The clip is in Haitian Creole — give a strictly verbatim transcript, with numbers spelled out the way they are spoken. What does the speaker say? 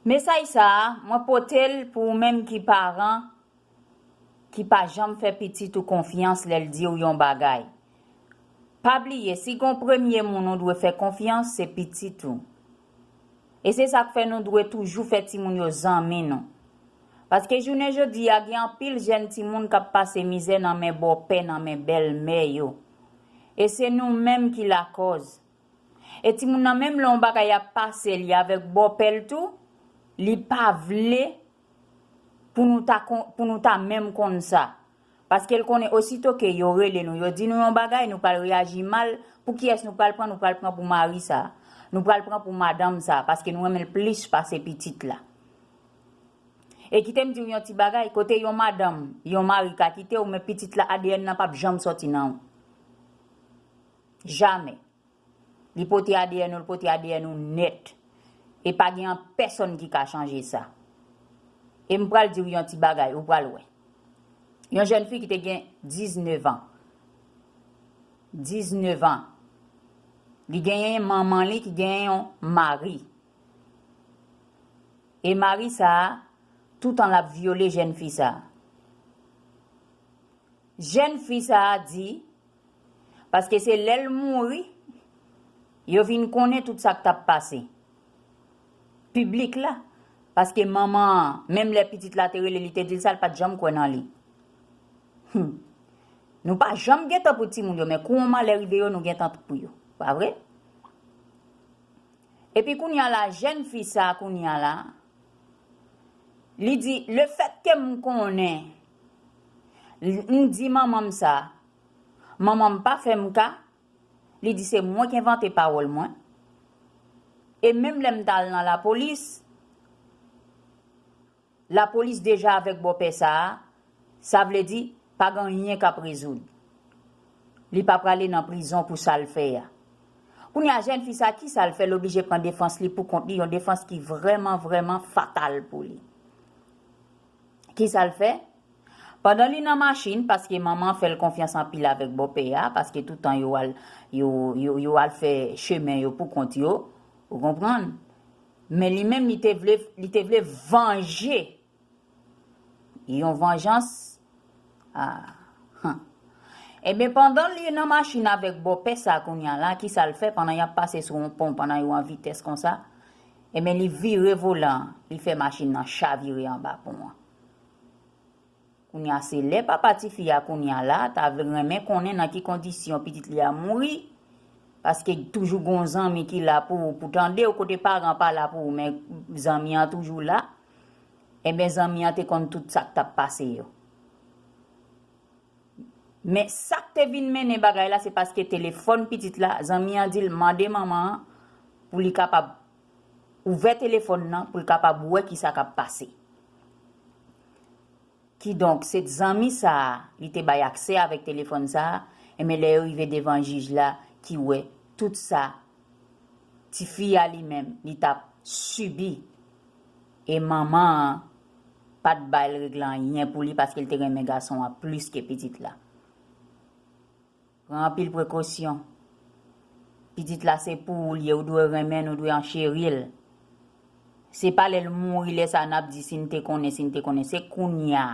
Mesaj sa a, mwen pote l pou ou menm ki paran, ki pa janm fè pitit ou konfyans lè l di w yon bagay. Pa bliye, si gon premye moun ou dwe fè konfyans, se pitit ou. E se sa k fè nou dwe toujou fè timoun yo zanmi nou. Paske jounen jodi a, gen anpil jèn timoun k ap pase mizè nan men bòpè, nan men bèlmè yo. E se nou menm ki lakòz. E timoun nan, menm lè yon bagay ap pase li avèk bòpè l tou, li pa vle pou nou ta, pou nou ta menm konn sa. Paske l konnen osito ke yo rele nou, yo di nou yon bagay, nou pral reyaji mal. Pou kiyès nou pral pran? Nou pral pran pou mari sa. Nou pral pran pou madanm sa, paske nou renmen l plis pase pitit la. E kite m di w yon ti bagay, kote yon madanm, yon mari ka kite w, men pitit la, A D N nan p ap janm sòti nan ou. Jamè. Li pote A D N ou, li pote A D N ou nèt. E pa gen pèsonn ki ka chanje sa. E m pral di w yon ti bagay, ou pral wè. Yon jèn fi ki te gen diznèf an. Diznèf an. Li genyen manman li ki genyen yon mari. E mari sa a, toutan l ap vyole jèn fi sa a. Jèn fi sa a di, paske se lè l mouri, yo vin konnen tout sa k t ap pase. Piblik la, paske manman an, menm lè pitit la te rele, li te di l sa, l pa t janm kwè nan li. Hmm. Nou pa janm gen tan pou timoun yo, men kou yon malè rive yo, nou gen tan pou yo. Pa vre? Epi kounye a la, jèn fi sa a kounye a la, li di, lefètke m konnen, m di manman m sa, manman m pa fè m ka, li di se mwen k envante pawòl mwen. E menm lè m t al nan lapolis, lapolis deja avèk bòpè sa a, sa vle di, pa gen anyen k ap rezoud. Li pa prale nan prizon pou sa l fè a. Kounye a, jèn fi sa, ki sa l fè? L oblije pran defans li pou kont li, yon defans ki vrèman, vrèman fatal pou li. Ki sa l fè? Pandan li nan machin, paske manman fè l konfyans anpil avèk bòpè a, paske toutan yo al, yo, yo, yo al fè chemen yo pou kont yo, ou konprann? Men li menm, li te vle, li te vle vanje. Yon vanjans. Ah, han. Ebyen, pandan li nan machin avèk bòpè sa kounye a la, ki sa l fè pandan y ap pase sou yon pon, pandan yo an vitès konsa? Ebyen, li vire volan an, li fè machin nan chavire anba pon an. Kounye a, se lè papa tifi a kounye a la, ta vle renmen konnen nan ki kondisyon pitit li a mouri, paske toujou gon zanmi ki la pou ou, pou tande w, kote paran pa la pou ou, men zanmi an toujou la. Ebyen, zanmi an te konn tout sa k t ap pase yo. Men sa k te vin mennen bagay la, se paske telefòn pitit la, zanmi an di l mande manman an pou li kapab ouvè telefòn nan, pou l kapab wè ki sa k ap pase. Kidonk, se zanmi sa a, li te bay aksè avèk telefòn sa a, enben lè yo rive devan jij la, ki wè tout sa, tifi a li menm, li t ap sibi, e manman an pa t bay l regle anyen pou li paske l te renmen gason an plis ke pitit la. Pran anpil prekosyon. Pitit la se pou ou l ye, ou dwe renmen l, ou dwe ancheri l. Se pa lè l mouri, lè sa a n ap di si n te konnen, si n te konnen. Se kounye a.